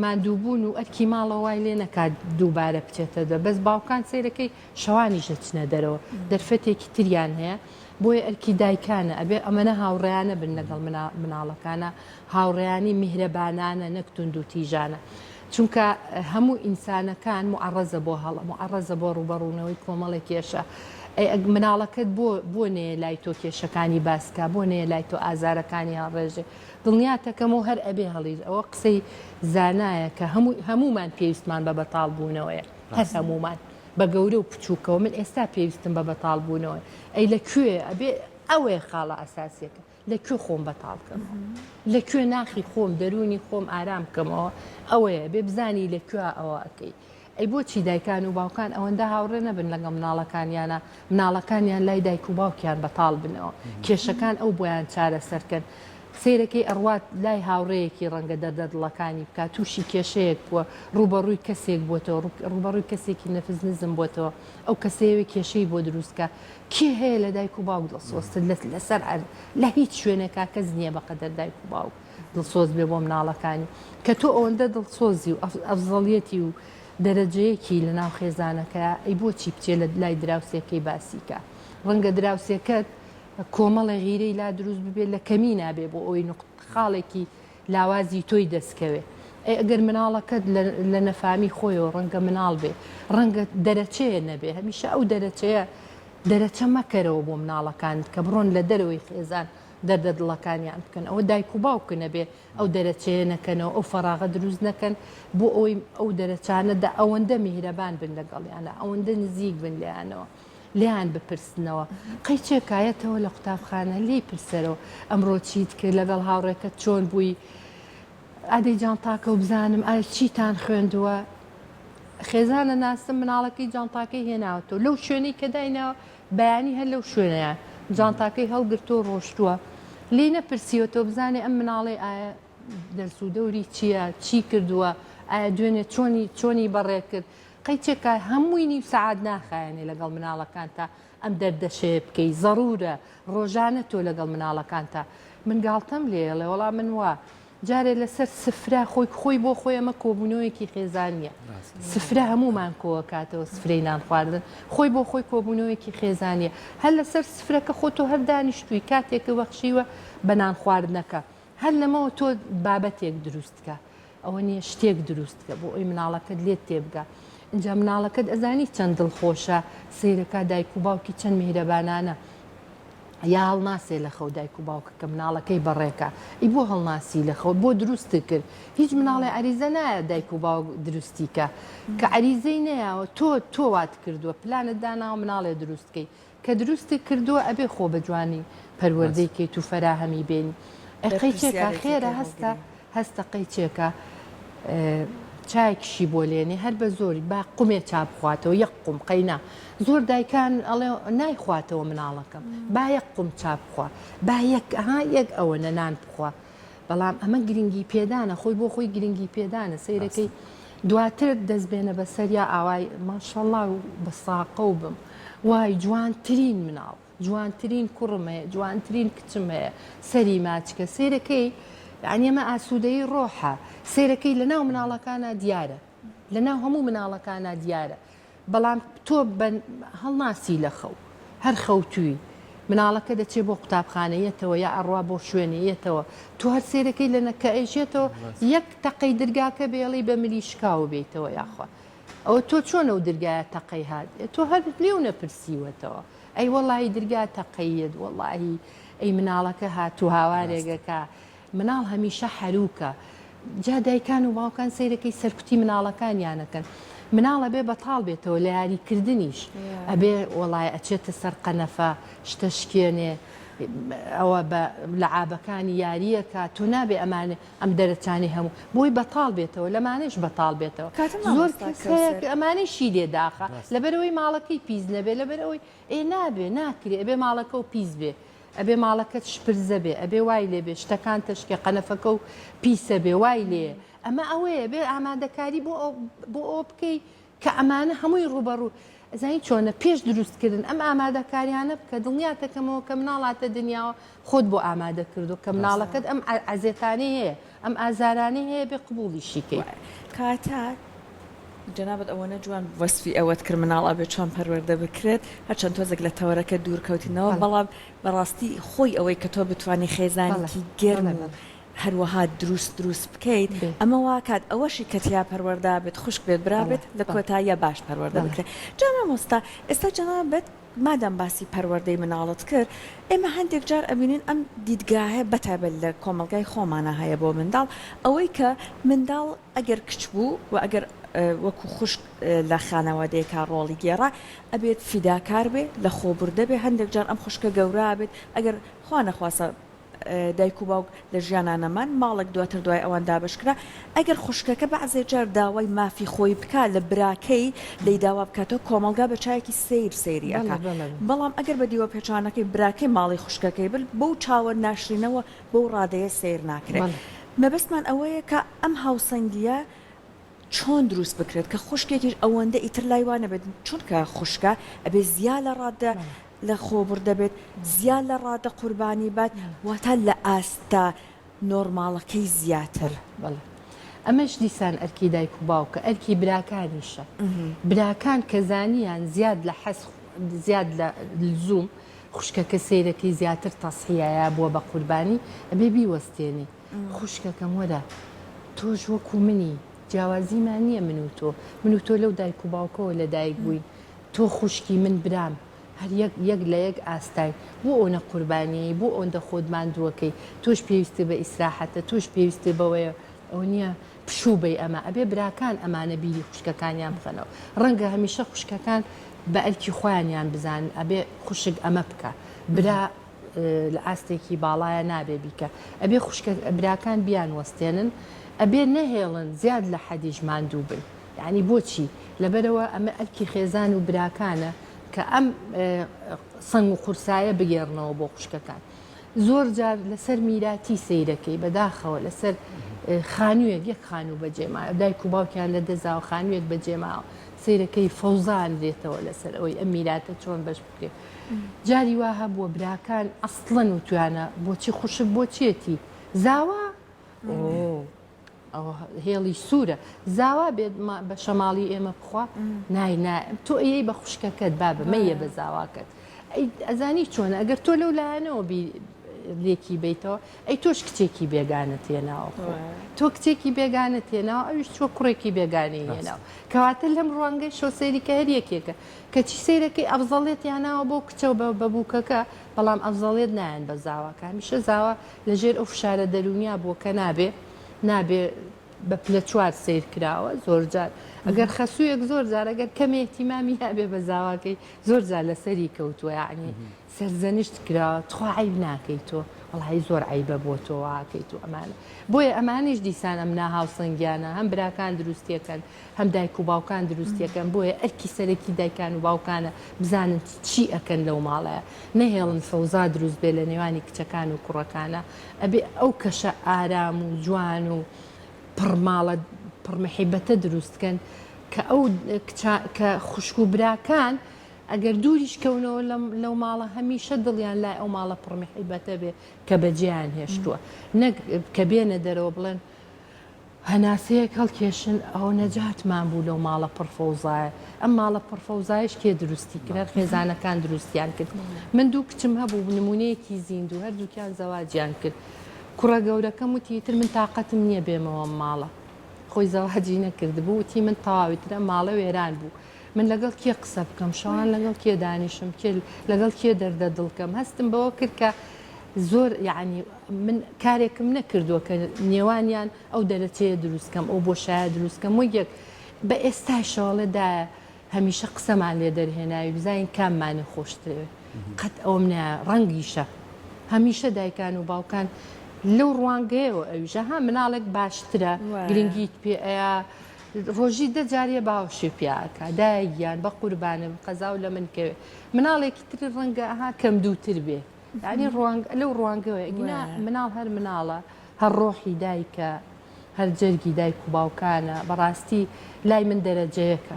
ماندووبوون و ئەرکی ماڵەوە وای لێ نەکات دووبارە بچێتە دە بەس باوکان سەیرەکەی شەوانیش دەچنە دەرەوە دەرفەتێکی تریان هەیە بۆیە ئەرکی دایکانە ئەبێ ئەمەنە هاوڕێیانە بن لەگەڵ مناڵەکانە هاوڕێیانی میهرەبانانە نەک توندوتیژانە چونکە هەموو ئینسانەکان معڕەزە بۆ هەڵە معڕەزە بۆ ڕووبەڕوونەوەی کۆمەڵێک کێشە ئەی ئەگ مناڵەکەت بۆ بۆ نەیە لای تۆ کێشەکانی باسکا بۆ نەیە لای تۆ ئازارەکانی هەڵڕێژێ دڵنیاتەکەم و هەر ئەبێ هەڵیر ئەوە قسەی زانایە کە هەموو هەموومان پێویستمان بە بەتاڵ بوونەوەیە هەر هەموومان بە گەورە و بچووکەوە من ئێستا پێویستم بە بەتاڵ بوونەوە ئەی لە کوێ ئەبێ ئەوەیە خاڵە ئەساسیەکە لە کوێ خۆم بەتاڵ کەمەوە لە کوێ ناخی خۆم دەروونی خۆم ئارام کەمەوە ئەوەیە بێ بزانی لە کوێ ئەوە ئەکەی ئەی بۆچی دایکان و باوکان ئەوەندە هاوڕێ نەبن لەگەڵ مناڵەکانیانە مناڵەکانیان لای دایک و باوکیان بەتاڵ بنەوە کێشەکان ئەو بۆیان چارەسەرکەن سەیرەکەی ئەڕوات لای هاوڕێیەکی ڕەنگە دەردە دڵەکانی بکات تووشی کێشەیەک بووە ڕووبەڕووی کەسێک بۆتەوە ڕووبەڕووی کەسێکی نەفس نزم بۆتەوە ئەو کەسەیەوێ کێشەی بۆ دروستکە کێ هەیە لە دایک و باوک دڵسۆزتر لەسەر عەرد لە هیچ شوێنێکا کەس نییە بەقەدەر دایک و باوک دڵسۆز بێ بۆ مناڵەکانی کە تۆ ئەوەندە دڵسۆزی و ئەفزەڵیەتی و دەرەجەیەکی لە ناو خێزانەکە ئەی بۆچی بچێ لە لای دراوسێکەی باسیکە ڕەنگە دراوسێکەت. کۆمەڵێ غیرەی لا دروست ببێ لە کەمی نابێ بۆ ئەوەی نوقت خاڵێکی لاوازی تۆی دەست کەوێ. ئەی ئەگەر مناڵەکەت لە نەفامی خۆیەوە ڕەنگە مناڵ بێ ڕەنگە دەرەچەیە نەبێ هەمیشە ئەو دەرەچەیە دەرەچە مەکەرەوە بۆ مناڵەکانت کە بڕۆن لە دەرەوەی خێزان دەردە دڵەکانیان بکەن ئەوە دایک و باوکن ئەبێ ئەو دەرەچەیە نەکەنەوە ئەو فەراغە دروست نەکەن بۆ ئەوەی ئەو دەرەچانە دە ئەوەندە میهرەبان بن لەگەڵیانە ئەوەندە نزیک بن لێیانەوە لێیان بپرسنەوە قەیچێکا یەتەوە لە قوتابخانە لێی پرسەرەوە ئەمڕۆ چیت کرد لەگەڵ هاوڕێکەت چۆن بووی ئادەی جانتاکە و بزانم ئایا چیتان خوێندووە خێزانە ناسم مناڵەکەی جانتاکەی هێناوەتەوە لەو شوێنەی کە دایناوە بەیانی هەر لەو شوێنەیە جانتاکەی هەڵگرتووە ڕۆشتووە لێی نەپرسیوەتەوە بزانێ ئەم مناڵەی ئایا دەرس و دەوری چییە چی کردووە ئایا دوێنێ چۆنی چۆنی بەڕێ کرد قەیچێکە هەمووی نیو سەعات ناخایەنێ لەگەڵ مناڵەکانتا ئەم دەردەشەیە بکەی زەڕورە ڕۆژانە تۆ لەگەڵ مناڵەکانتا من گاڵتەم لێیەڵێ وەڵا من وا جارێ لەسەر سفرە خۆی خۆی بۆ خۆی ئەمە کۆبوونەوەیەکی خێزانیە سفرە هەمومان کۆکاتەوە سفرەی نان خواردن خۆی بۆ خۆی کۆبوونەوەیەکی خێزانیە هەر لەسەر سفرەکە خۆ تۆ هەر دانیشتووی کاتێکە بەخشیوە بە نان خواردنەکە هەر لەمەوە تۆ بابەتێک دروست کە ئەوە نییە شتێک دروست کە بۆ ئەوی مناڵەکەت لێت تێبگا ئینجا مناڵەکەت ئەزانی چەند دڵخۆشە سەیرەکا دایک و باوکی چەند میهرەبانانە یا هەڵناسێ لە خەو دایک و باوکە کە مناڵەکەی بەڕێکە ئی بۆ هەڵناسی لە خەو بۆ دروست کرد هیچ مناڵێ عریزە نایە دایک و باوک دروستیکە کە عریزەی نەیاوە تۆ تۆ وات کردووە پلانت داناوە مناڵێ دروستکەی کە دروستت کردووە ئەبێ خۆ بە جوانی پەروەردەی کەیت و فەراهەمی بێنی ئەی قەیچێکە خێرە هەستە هەستە قەیچێکە چایەکیشی بۆ لێنێ هەر بە زۆری با قومێ چا بخواتەوە یەک قوم قەینا زۆر دایکان ئەڵێ نایخواتەوە مناڵەکەم با یەک قوم چا بخوا با یەک ها یەک ئەوەنە نان بخوا بەڵام ئەمە گرنگی پێدانە خۆی بۆ خۆی گرنگی پێدانە سەیرەکەی دواتر دەست بێنە بەسەر یا ئاوای ماشەڵا و بە ساقە و بم وای جوانترین مناڵ جوانترین کوڕم هەیە جوانترین کچم هەیە سەری ماچکە سەیرەکەی یعنی ئەمە ئاسوودەیی ڕۆحە سەیرەکەی لەناو مناڵەکانە دیارە لەناو هەموو مناڵەکانە دیارە بەڵام تۆ بە هەڵناسی لە خەو هەر خەوتووی مناڵەکە دەچێ بۆ قوتابخانە یەتەوە یا ئەڕوا بۆ شوێنێ یەتەوە تۆ هەر سێرەکەی لە نەکە ئەیژێتەوە یەک تەقەی درگاکە بێڵی بە ملی شکاوە بێیتەوە یاخوا ئەوە تۆ چۆن ئەو درگایە تەقەی هات تۆ هەر لێو نەپرسیوەتەوە ئەی وەڵی درگا تەقەیت وەڵی ئەی مناڵەکە هاتوو هاوارێگەکە مناڵ هەمیشە حەروکە جا دایکان و باوکان سەیرەکەی سەرکوتی مناڵەکانیان ئەکەن مناڵ ئەبێ بەتاڵ بێتەوە لە یاری کردنیش ئەبێ وەڵای ئەچێتە سەر قەنەفە شتە شکێنێ ئەوە بە لەعابەکانی یاریەکە تۆ نابێ ئەمانێ ئەم دەرەچانی هەموو بۆی بەتاڵ بێتەوە لەمانەش بەتاڵ بێتەوە زۆر کەس هەیە کە ئەمانەیشی لێ داخە لەبەرئەوەی ماڵەکەی پیس نەبێ لەبەرئەوەی ئێ نابێ ناکرێ ئەبێ ماڵەکە و پیس بێ ئەبێ ماڵەکەت شپرزە بێ ئەبێ وای لێ بێ شتەکان تەشکێ قەنەفەکە و پیسە بێ وای لێ ئەمە ئەوەیە بێ ئامادەکاری بۆ بۆ ئەوە بکەی کە ئەمانە هەمووی ڕووبەڕوو ئەزانی چۆنە پێش دروستکردن ئەم ئامادەکاریانە بکە دڵنیاتەکەمەوە کە مناڵاتە دنیاوە خۆت بۆ ئامادە کردو کە مناڵەکەت ئەم عەزێتانەی هەیە ئەم ئازارانەی هەیە بێ قبوڵیشی کەی. کاتە جەنابت ئەوەنە جوان وەسفی ئەوەت کرد مناڵ ئەبێ چۆن پەروەردە بکرێت هەرچەند تۆزێک لە تەوەرەکە دوور کەوتینەوە بەڵام بەڕاستی خۆی ئەوەی کە تۆ بتوانی خێزانێکی گەرم و هەروەها دروست دروست بکەیت ئەمە واکات ئەوەشی کە تیا پەروەردە بێت خوشک بێت برا بێت لە کۆتاییە باش پەروەردە بکرێت جا مامۆستا ئێستا جەنابت مادام باسی پەروەردەی مناڵت کرد، ئێمە هەندێک جار ئەبینین ئەم دیدگایە بەتایبەت لە کۆمەڵگای خۆمانا هەیە بۆ منداڵ، ئەوەی کە منداڵ ئەگەر کچ بوو و ئەگەر وەکو خوشک لە خانەوادەیەکا ڕۆڵی گێڕا ئەبێت فیداکار بێ، لەخۆبوردە بێ، هەندێک جار ئەم خوشکە گەورە ئەبێت ئەگەر خوا نەخواستە دایک و باوک لە ژیانا نەمان، ماڵێک دواتر دوای ئەوان دابەش کرا، ئەگەر خوشکەکە بەعزێ جار داوای مافی خۆی بکا لە براکەی لێی داوا بکاتەوە کۆمەڵگا بە چاوێکی سەیر سەیری ئەکا، بەڵام ئەگەر بە دیوە پێچەوانەکەی براکەی ماڵی خوشکەکەی برد بەو چاوە ناشرینەوە بەو ڕادەیە سەیر ناکرێ. مەبەستمان ئەوەیە کە ئەم هاوسەنگییە چۆن دروست بکرێت کە خوشکێکیش ئەوەندە ئیتر لای وا نەبێت چونکە خوشکە ئەبێ زیا لە ڕادە لە خۆبوردە بێت زیا لە ڕادە قوربانی بات واتا لە ئاستە نۆرماڵەکەی زیاتر. بەڵێ ئەمەش دیسان ئەرکی دایک و باوکە ئەرکی براکانیشە براکان کە زانیان زیاد لە حەز زیاد لە لزوم. خوشکەکە سەیرەکەی زیاتر تەزحیەیە بووە بە قوربانی ئەبێ بیوەستێنی خوشکەکەم وەرە تۆش وەکو منی جیاوازیمان نییە من و تۆ من و تۆ لەو دایک و باوکەوە لەدایک بووین تۆ خوشکی من برام هەر یەک یەک لە یەک ئاستاین بۆ ئەونە قوربانیی بۆ ئەوەندە خۆت ماندووەکەی تۆش پێویستت بە ئیسراحەتە تۆش پێویستت بەوەیە ئەوە نییە پشوو بەی ئەمە ئەبێ براکان ئەمانە بیری خوشکەکانیان بخەنەوە ڕەنگە هەمیشە خوشکەکان بە ئەرکی خۆیانیان بزانن ئەبێ خوشک ئەمە بکا برا لە ئاستێکی باڵایە نابێ بیکە ئەبێ خوشکە براکان بیان وەستێنن ئەبێ نەهێڵن زیاد لە حەدیش ماندوو بن یعنی بۆچی لەبەرەوە ئەمە ئەرکی خێزان و براکانە کە ئەم سەنگ و قورسایە بگێڕنەوە بۆ خوشکەکان زۆر جار لەسەر میراتی سەیرەکەی بەداخەوە لەسەر خانوویەک یەک خانوو بەجێماوە دایک و باوکیان لە دەزاوە خانوویەک بەجێماوە سەیرەکەی فەوزان دێتەوە لەسەر ئەوەی ئەم میراتە چۆن بەش بکرێت جاری وا هەبووە براکان ئەسڵەن وتویانە بۆچی خوشک بۆچیەتی زاوا ئەوە هێڵی سوورە زاوا بێت بە شەماڵی ئێمە بخوا نای نا تۆ ئەیەی بە خوشکەکەت بابە مەیە بە زاواکەت ئەی ئەزانی چۆنە ئەگەر تۆ لەو لایەنەوە بی لێکی بیتەوە ئەی تۆش کچێکی بێگانە تێناوە خۆ تۆ کچێکی بێگانە تێناوە ئەویش چوە کوڕێکی بێگانەی هێناوە کەواتە لەم ڕوانگەی شۆ سەیری کە هەر یەکێکە کەچی سەیرەکەی ئەفزەڵێت یاناوە بۆ کچە بە بووکەکە بەڵام ئەفزەڵێت نایەن بە زاواکە هەمیشە زاوا لەژێر ئەو فشارە دەروونیا بووە کە نابێ نابێ بە پلە چوار سەیر کراوە زۆرجار ئەگەر خەسوویەک زۆر جار ئەگەر کەمێ ئیهتیمامی هەبێ بە زاواکەی زۆر جار لەسەری کەوتووە یەعنی سەرزەنشت کراوە تخوا عەیب ناکەی تۆ وەڵی زۆر عەیبە بۆ تۆ واکەی تۆ ئەمانە بۆیە ئەمانیش دیسان ئەم ناهاوسەنگیانە هەم براکان دروستیەکەن هەم دایک و باوکان دروستیەکەن بۆیە ئەرکی سەرەکی دایکان و باوکانە بزانن چی ئەکەن لەو ماڵەیە نەهێڵن فەوزا دروست بێ لە نێوانی کچەکان و کوڕەکانە ئەبێ ئەو کەشە ئارام و جوان و پڕ ماڵە پڕ محیبەتە دروست کەن کە ئەو کچا کە خوشک و براکان ئەگەر دووریش کەونەوە لەو ماڵە هەمیشە دڵیان لای ئەو ماڵە پڕ محیبەتە بێ کە بەجێیان هێشتووە نەک کە بێنە دەرەوە بڵێن هەناسەیەک هەڵکێشن ئەوە نەجاتمان بوو لەو ماڵە پڕ فەوزایە ئەم ماڵە پڕ فەوزایش کێ دروستی کرد هەر خێزانەکان دروستیان کرد من دوو کچم هەبوو نمونەیەکی زیندوو هەردووکیان زەواجیان کرد کوڕە گەورەکەم وتی تر من تاقەتم نییە بێمەوە ئەم ماڵە خۆی زەواجی نەکردبوو وتی من تەواوی تر ئەم ماڵە وێران بوو من لەگەڵ کێ قسە بکەم شەوان لەگەڵ کێ دانیشم کێ لەگەڵ کێ دەردە دڵکەم هەستم بەوە کرد کە زۆر یعنی من کارێکم نەکردووە کە نێوانیان ئەو دەرەچەیە دروست کەم ئەو بۆشایە دروست کەم وەک یەک بە ئێستایشەوە ئەڵێ دایە هەمیشە قسەمان لێ دەرهێناوی بزانین کاممانی خۆشترەوێ قەت ئەوم نایە ڕەنگیشە هەمیشە دایکان و باوکان لەو ڕوانگەیەوە ئەویشە ها مناڵێک باشترە گرنگیت پێ ئەیا ڕۆژی دە جار یە باوەشێ پیا ئەکا دایە گیان بە قوربانم قەزاو لە من کەوێ مناڵێکی تر ڕەنگە ئەها کەم دووتر بێ یعنی ڕوانگ لەو ڕوانگەوە ئەگینا مناڵ هەر مناڵە هەر ڕۆحی دایکە هەر جەرگی دایک و باوکانە بەڕاستی لای من دەرەجەیەکە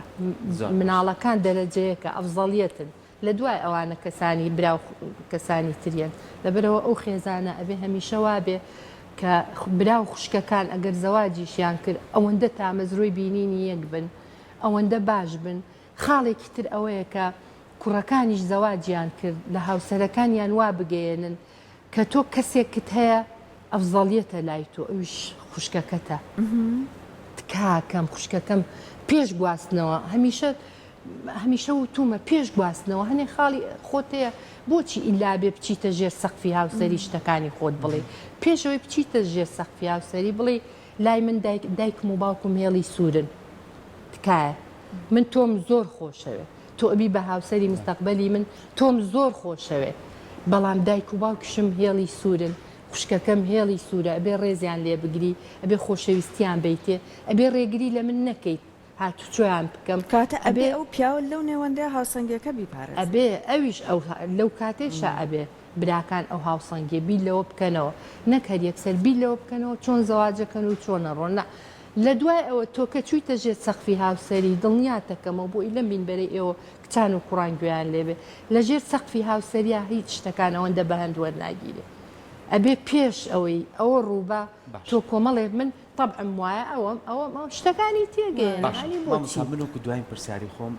مناڵەکان دەرەجەیەکە ئەفزەڵیەتن لە دوای ئەوانە کەسانی برا و کەسانی تریان. لەبەرئەوە ئەو خێزانە ئەبێ هەمیشە وابێ کە برا و خوشکەکان ئەگەر زەواجیشیان کرد ئەوەندە تامەزرۆی بینینی یەک بن، ئەوەندە باش بن. خاڵێکی تر ئەوەیە کە کوڕەکانیش زەواجیان کرد لە هاوسەرەکانیان وا بگەیەنن کە تۆ کەسێکت هەیە ئەفزەڵیەتە لای تۆ ئەویش خوشکەکەتە. تکاکەم خوشکەکەم پێش گواستنەوە هەمیشە هەمیشە وتومە پێش گواستنەوە هەنێ خاڵی خۆت هەیە بۆچی ئیلا بێ بچیتە ژێر سەقفی هاوسەری شتەکانی خۆت بڵێی پێش ئەوەی بچیتە ژێر سەقفی هاوسەری بڵێی لای من دایک دایکم و باوکم هێڵی سوورن تکایە من تۆم زۆر خۆشەوێ تۆ ئەبی بە هاوسەری مستەقبەلی من تۆم زۆر خۆشەوێ بەڵام دایک و باوکیشم هێڵی سوورن خوشکەکەم هێڵی سوورە ئەبێ ڕێزیان لێ بگری ئەبێ خۆشەویستیان بیتێ ئەبێ ڕێگری لە من نەکەیت هاتوچۆیان بکەم. کەواتە ئەبێ ئەو پیاوە لەو نێوەندەیا هاوسەنگیەکە بیپارێزێ. ئەبێ ئەویش ئەو لەو کاتەیشا ئەبێ براکان ئەو هاوسەنگیە بیر لەوە بکەنەوە نەک هەر یەکسەر بیر لەوە بکەنەوە چۆن زەواجەکەن و چۆن ئەڕۆن نا لە دوای ئەوە تۆ کە چویتە ژێر سەقفی هاوسەری دڵنیاتەکەمەوە بۆ ئی لەم مینبەرەی ئێوە کچان و کوڕان گوێیان لێبێ لە ژێر سەقفی هاوسەریا هیچ شتەکان ئەوەندە بەهەند وەرناگیرێ ئەبێ پێش ئەوەی ئەوە ڕووبا تۆ کۆمەڵێک من تەبعم وایە ئەوەم ئەوەم ئەو شتەکانی تێگەیەنە باشە یانی بۆچی؟ مامۆستا من وەکو دواین پرسیاری خۆم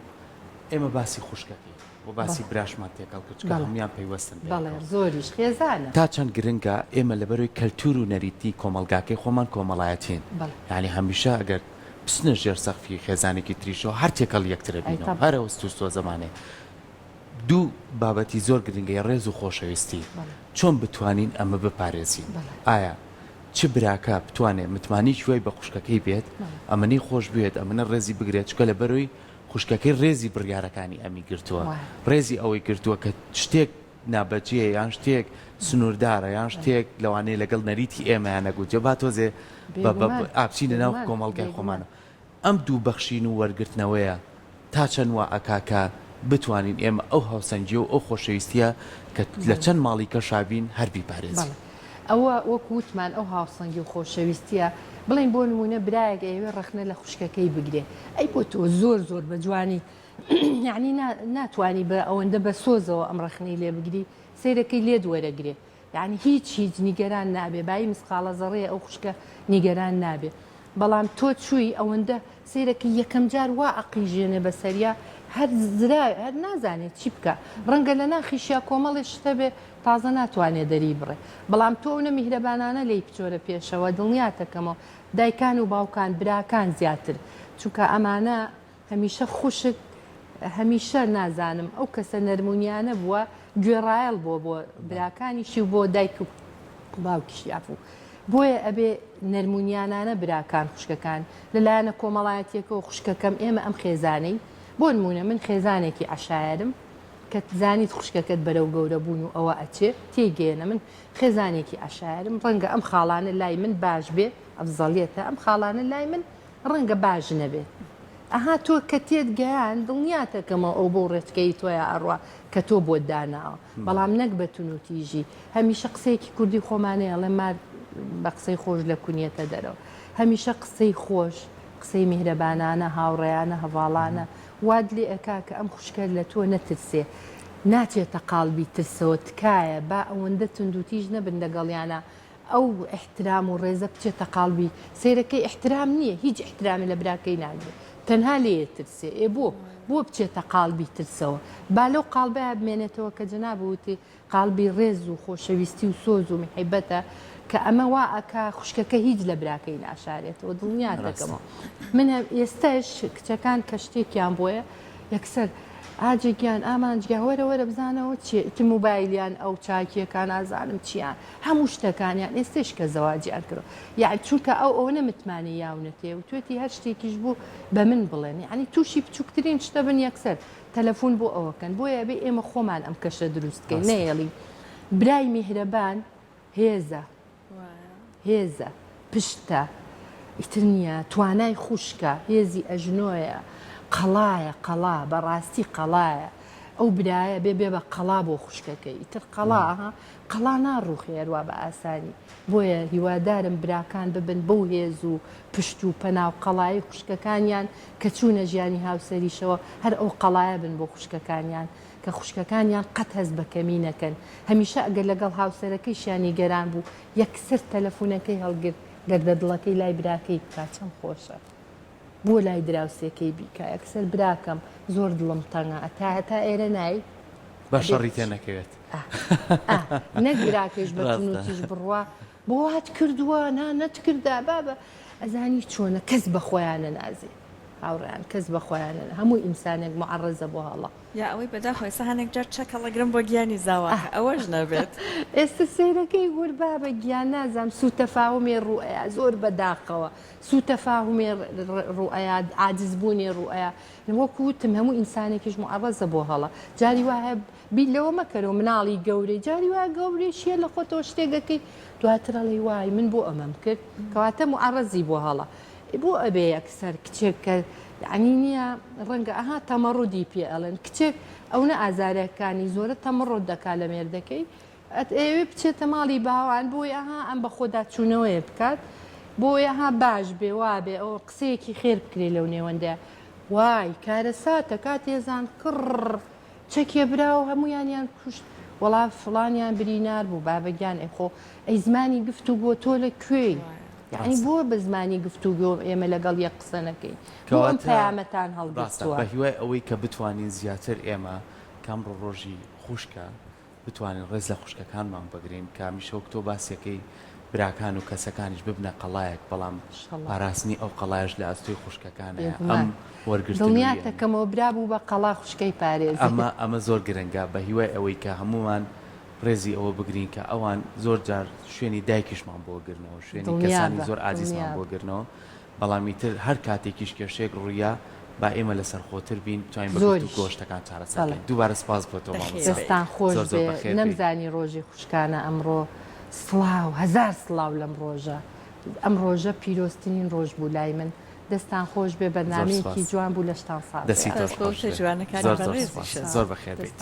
ئێمە باسی خوشکەکەین. و باسی براشمان تێکەڵ کرد چونکە هەموویان پەیوەستن بەڵێ زۆریش خێزانە. تا چەند گرنگە ئێمە لەبەرەوەی کەلتور و نەریتی کۆمەڵگاکەی خۆمان کۆمەڵایەتین یانی هەمیشە ئەگەر بچنە ژێر سەقفی خێزانێکی تریشەوە هەر تێکەڵ یەکترە بینەوە هەر ئەو ستوسۆزەمانەیە دوو بابەتی زۆر گرنگەیە ڕێز و خۆشەویستی چۆن بتوانین ئەمە بپارێزین ئایا چ براکە بتوانێت متمانەیەکی وای بە خوشکەکەی بێت ئەمەنەی خۆش بوێت ئەمەنە ڕێزی بگرێت چونکە لەبەرەوەی خوشکەکەی ڕێزی بڕیارەکانی ئەمی گرتووە، ڕێزی ئەوەی گرتووە کە شتێک نابەجێیە یان شتێک سنووردارە یان شتێک لەوانەیە لەگەڵ نەریتی ئێمەیا نەگونجێ با تۆزێ ئا بچینە ناو کۆمەڵگای خۆمانەوە. ئەم دوو بەخشین و وەرگرتنەوەیە تا چەند وا ئەکا کە بتوانین ئێمە ئەو هاوسەنگییە و ئەو خۆشەویستییە کە لە چەند ماڵی کەشا بین هەر بیپارێزین؟ ئەوە وەکو وتمان ئەو هاوسەنگی و خۆشەویستیە، بڵێین بۆ نموونە برایەک ئەیەوێ ڕەخنە لە خوشکەکەی بگرێ، ئەی بۆ تۆ زۆر زۆر بە جوانی یەعنی ناتوانی بە ئەوەندە بە سۆزەوە ئەم ڕەخنەی لێ بگری، سەیرەکەی لێت وەرەگرێ یەعنی هیچ هیچ نیگەران نابێ، بایی مسقاڵە زەڕەیە ئەو خوشکە نیگەران نابێ، بەڵام تۆ چووی ئەوەندە سەیرەکەی یەکەم جار وا ئەقیژێنێ بەسەریا هەر زرا هەر نازانێ چی بکا ڕەنگە لە ناخیشیا کۆمەڵێ شت هەبێ تازە ناتوانێ دەری بڕێ بەڵام تۆ ئەونە میهرەبانانە لێی بچۆرە پێشەوە دڵنیاتەکەمەوە دایکان و باوکان براکان زیاتر چونکە ئەمانە هەمیشە خوشک هەمیشە نازانم ئەو کەسە نەرمونیانە بووە گوێڕایەڵ بووە بۆ براکانیشی و بۆ دایک و باوکیشی عەفو بۆیە ئەبێ نەرمونیانانە براکان خوشکەکان لە لایەنە کۆمەڵایەتیەکەوە خوشکەکەم ئێمە ئەم خێزانەی بۆ نمونە من خێزانێکی عەشایەرم کە زانیت خوشکەکەت بەرەو گەورە بوون و ئەوە ئەچێ تێیگەیەنە من خێزانێکی عەشایەرم ڕەنگە ئەم خاڵانە لای من باش بێ ئەفزەڵیەتە ئەم خاڵانە لای من ڕەنگە باش نەبێت. ئەها تۆ کە تێت گەیاند دڵنیاتەکەمەوە ئەو بەو ڕێچکەی تۆیا ئەڕوا کە تۆ بۆت داناوە بەڵام نەک بە تونوتیژی هەمیشە قسەیەکی کوردی خۆمانەیە ئەڵێ مار بە قسەی خۆش لە کونیەتە دەرەوە هەمیشە قسەی خۆش قسەی میهرەبانانە هاوڕێیانە هەڤاڵانە وات لێ ئەکا کە ئەم خوشکە لە تۆ نەترسێ ناچێتە قاڵبی ترسەوە تکایە با ئەوەندە توندوتیژ نەبن لەگەڵیانا ئەو ئیحترام و ڕێزە بچێتە قاڵبی سەیرەکەی ئیحترام نییە هیچ ئیحترامێ لە براکەی ناگرێ تەنها لێیە ترسێ ئێ بۆ بۆ بچێتە قاڵبی ترسەوە با لەو قاڵبەیا بمێنێتەوە کە جەنابت وتی قاڵبی ڕێز و خۆشەویستی و سۆز و میحیبەتە کە ئەمە وا ئەکا خوشکەکە هیچ لە براکەی ناشارێتەوە دڵنیات دەکەمەوە من ئێستاش کچەکان کە شتێکیان بۆیە یەکسەر ئاجێ گیان ئامانج گیان وەرە وەرە بزانەوە چیە ئیتر موبایلیان ئەو چاکیەکان ئازانم چیان هەموو شتەکانیان ئێستەش کە زەواجیان کردوە یەعنی چونکە ئەو ئەوەنە متمانەی یاونەتێ وتوێتی هەر شتێکیش بوو بە من بڵێن یەعنی تووشی بچووکترین شتە بن یەکسەر تەلەفۆن بۆ ئەوەکەن بۆیە ئەبێ ئێمە خۆمان ئەم کەشە دروست کەین نەیەڵین برای میهرەبان هێزە هێزە پشتە ئیتر نییە توانای خوشکە هێزی ئەژنۆیە قەڵایە قەڵا بەڕاستی قەڵایە ئەو برایە بێ بێ بە قەڵا بۆ خوشکەکەی ئیتر قەڵا ها قەڵا ناڕوخێ هەروا بە ئاسانی بۆیە هیوادارم براکان ببن بەو هێز و پشت و پەنا و قەڵایەی خوشکەکانیان کە چوونە ژیانی هاوسەریشەوە هەر ئەو قەڵایە بن بۆ خوشکەکانیان کە خوشکەکانیان قەت هەست بە کەمی نەکەن هەمیشە ئەگەر لەگەڵ هاوسەرەکەیشیان نیگەران بوو یەکسەر تەلەفونەکەی هەڵگرت دەردەدڵەکەی لای براکەی بکا چەند خۆشە. بۆ لای دراوسێکەی بیکا یەکسەر براکەم زۆر دڵم تەنگە ئەتا هەتا ئێرە نای با شەڕی تێ نەکەوێت نەک براکەیش بە تونوتیش بڕوا بۆ وات کردووە نا نەتکردا بابە ئەزانی چۆنە کەس بە خۆیان نەنازێ هاوڕێیان کەس بە خۆیان هەموو ئینسانێک معڕزە بۆ هەڵە یا ئەوەی بەداخەوە ئێستا هەنێک جار چەک هەڵەگرم بۆ گیانی زاواکە ئەوەش نەبێت. ئێستا سەیرەکەی گور بابە گیان نازانم سوتەفاهومێ ڕوئەیا زۆر بەداخەوە سوو تەفاهومێ ڕوئەیا عاجز بوونێ ڕوئەیا وەکو وتم هەموو ئینسانێکیش معڕەزە بۆ هەڵە جاری وا هەیە بیر لەوە مەکەرەوە مناڵی گەورەی جاری وا گەورەی شیە لە خۆتەوە شتێک ئەکەی دواتر ئەڵێی وای من بۆ ئەمەم کرد کەواتە معڕەزی بۆ هەڵە بۆ ئەبێ یەکسەر کچێک کە یعنی نییە ڕەنگە ئەها تەمەڕودی پێ ئەڵێن کچێک ئەونە ئازارەکانی زۆرە تەمەڕود دەکا لە مێردەکەی ئەیەوێ بچێتە ماڵی باوان بۆی ئەها ئەم بەخۆدا چوونەوەیە بکات بۆی ئەها باش بێ وابێ ئەوە قسەیەکی خێر بکرێ لەو نێوەندە وای کارەساتە کاتێزان کڕ چەکێ برا و هەمویانیان کوشت وەڵا فڵانیان برینار بوو بابە گیان ئەی خۆ ئەی زمانی گفت و گۆ تۆ لە کوێی یعنی بۆ بە زمانی گفت و گۆ ئێمە لەگەڵ یەک قسە نەکەین بۆ ئەم پەیامەتان هەڵگرتووە بە هیوای ئەوەی کە بتوانین زیاتر ئێمە. کە ئەمڕۆ ڕۆژی خوشکە بتوانین ڕێز لە خوشکەکانمان بگرین کە هەمیشە وەک تۆ باسیەکەی براکان و کەسەکانیش ببنە قەڵایەک بەڵام پاراستنی ئەو قەڵایەش لە ئەستۆی خوشکەکانەیە ئەم وەرگرتن و دڵنیاتەکەمەوە برا بوو بە قەڵا خوشکەی پارێزی. ئەمە ئەمە زۆر گرنگە بە هیوای ئەوەی کە هەموومان ڕێزی ئەوە بگرین کە ئەوان زۆر جار شوێنی دایکیشمان بۆ گرنەوە شوێنی کەسانی زۆر ئازیزمان بۆ گرنەوە بەڵام ئیتر هەر کاتێکیش کێشەیەک ڕوویا با ئێمە لەسەرخۆتر بین بتوانین بە گفتوگۆ شتەکان چارەسەر بکەین. دووبارە سپاس بۆ تۆ مامۆستا. دەستان خۆش زۆر زۆر بێ بەخێر بێی. نەمزانی ڕۆژی خوشکانە ئەمڕۆ سڵاو هەزار سڵاو لەم ڕۆژە ئەم ڕۆژە پیرۆزترین ڕۆژ بوو لای من دەستان خۆش بێ زۆر بەرنامەیەکی سپاس. جوان بوو لەشتان ساغ بێ دەستی تۆش سپاس بۆ خۆش وشە بێ. جوانەکانی زۆر زۆر بەڕێزیشت. سپاس. زۆر بەخێر بێیت.